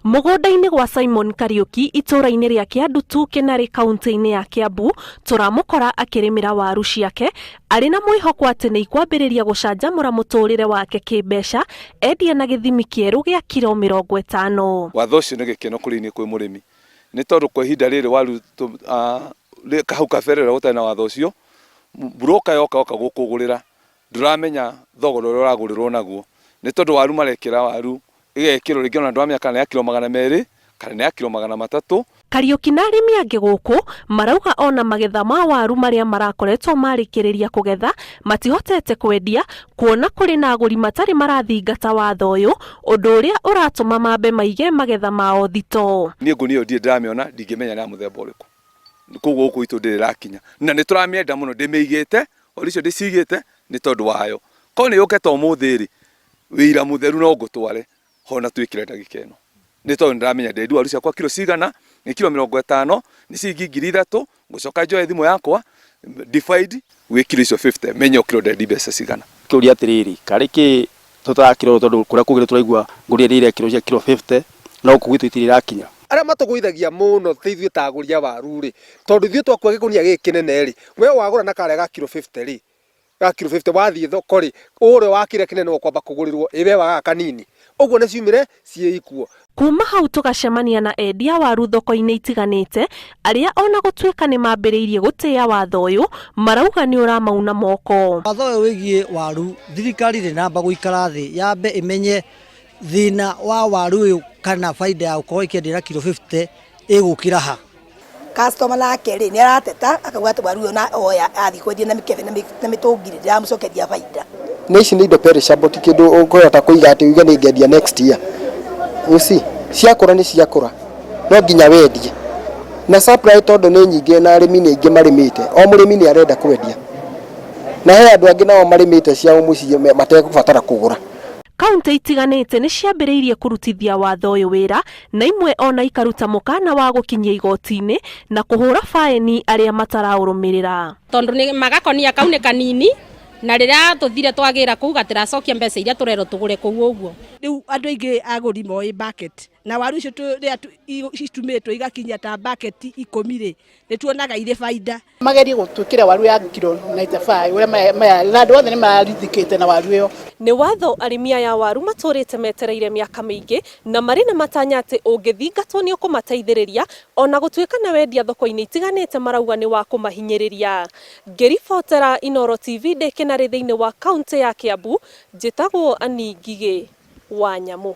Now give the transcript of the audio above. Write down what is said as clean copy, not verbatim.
Mũgũnda-inĩ gwa Simon Kariũki itũũra-inĩ rĩa Kĩandutu Kĩnarĩ kaũntĩ-inĩ ya Kĩambu tũramũkora akĩrĩmĩra waru ciake arĩ na mwĩhoko atĩ nĩ ikwambĩrĩria gũcanjamũra mũtũũrĩre wake kĩmbeca endia na gĩthimi kĩerũ gĩa kiro 50. Watho ũcio nĩ gĩkeno kũrĩ niĩ kwĩ mũrĩmi nĩ tondũ kwa ihinda rĩrĩ waru hau kabere rĩrĩa gũtarĩ na watho ũcio, mburũka yoka yoka gũkũgũrĩra ndũramenya thogora ũrĩa ũragũrĩrwo naguo nĩ tondũ waru marekĩra waru ĩgekĩrwo rĩngĩ ona ndũramenya kana nĩ ya kiro 200 kana nĩ ya kiro 300. Kariũki na arĩmi angĩ gũkũ marauga ona magetha ma waru marĩa marakoretwo marĩkĩrĩria kũgetha matihotete kwendia kuona kũrĩ na agũri matarĩ marathingata watho ũyũ ũndũ ũrĩa ũratũma mambe maige magetha mao thitoo. Niĩ ngũnia ĩyo ndirĩ ndĩramĩona ndingĩmenya nĩ ya mũthemba ũrĩkũ koguo gũkũ gwitũ ndĩrĩ ĩrakinya na nĩ tũramĩenda mũno ndĩmĩigĩte waru icio ndĩcigĩte nĩ tondũ wayo korwo nĩ yũke ta ũmũthĩ rĩ wĩira mũtheru no ngũtware ho na twĩkĩre ndagĩka ĩno nĩ tondũ nĩndĩramenya ndendia waru ciakwa kiro cigana nĩ kiro 50 nĩ ciringi 3000 ngũcoka njoe thimũ yakwa divide gwĩ kiro icio 50 menye o kiro ndendia mbeca cigana. Kĩũria atĩrĩrĩ, karĩ kĩ tũtarakĩrorwo tondũ kũrĩa kũngĩ nĩtũraigua ngũnia nĩirekĩrwo cia kiro 50 no gũkũ gwitũ itirĩ irakinya. Arĩa matũgũithagia mũno ti ithuĩ ta agũri a waru rĩ, tondũ ithuĩ twakua gĩkũnia gĩkĩ kĩnene rĩ, we wagũra na karĩa ga kiro 50 rĩ, ga kiro 50 wathiĩ thoko rĩ, ũrĩa wa kĩrĩa kĩnene nĩwe ũkwamba kũgũrĩrwo ĩ we wa gaka kanini. Ũguo nĩ ciumire ciĩ ikuo. Kuuma hau tũgacemania na endia waru thoko-inĩ itiganĩte arĩa ona gũtuĩka nĩ mambĩrĩirie gũtĩĩa watho ũyũ marauga nĩ ũramauna moko. Watho ũyũ wĩgiĩ waru thirikari ndĩnamba gũikara thĩ yambe ĩmenye thĩna wa waru ũyũ kana baida ya gũkorwo ĩkĩendia na kiro 50 ĩgũkĩra ha. Customer nake rĩ nĩ arateta akauga atĩ waru ĩyo na oya athiĩ kwendia na mĩkebe na mĩtũngi rĩ ndĩramũcokeria baida. Na ici nĩ indo perishable ti kĩndũ ũkũhota kũiga atĩ uge nĩ ngendia next year. You see, ciakũra nĩ ciakũra no nginya wendie. Na supply tondũ nĩ nyingĩ na arĩmi nĩ aingĩ marĩmĩte, o mũrĩmi nĩ arenda kwendia. Na he andũ angĩ nao marĩmĩte ciao mũciĩ matekũbatara kũgũra. Kauntĩ itiganĩte nĩ ciambĩrĩirie kũrutithia watho ũyũ wĩra na imwe ona ikaruta mũkana wa gũkinyia igoti-inĩ na kũhũra baĩni arĩa mataraũrũmĩrĩra. Tondũ nĩ magakonia kau nĩ kanini na rĩrĩa tũthire twagĩra kũu gatiracokia mbeca iria tũrerwo tũgũre kũu ũguo. Rĩu andũ aingĩ agũri moĩ bucket na waru icio rĩrĩa citumĩtwo igakinya ta bucket 10 rĩ, nĩ tuonaga irĩ baida. Magerie gũtwĩkĩra waru ya kiro 95 ũrĩa na andũ othe nĩ marithikĩte na waru ĩyo. Nĩ watho arĩmi aya a waru matũrĩte metereire mĩaka mĩingĩ na marĩ na matanya atĩ ũngĩthingatwo nĩ ũkũmateithĩrĩria ona gũtuĩka nĩ wendia thoko-inĩ itiganĩte marauga nĩ wa kũmahinyĩrĩria. Ngĩribotera Inooro TV ndĩ Kĩnarĩ thĩinĩ wa kaũntĩ ya Kĩambu, njĩtagwo Annie Ngigĩ wa Nyamũ.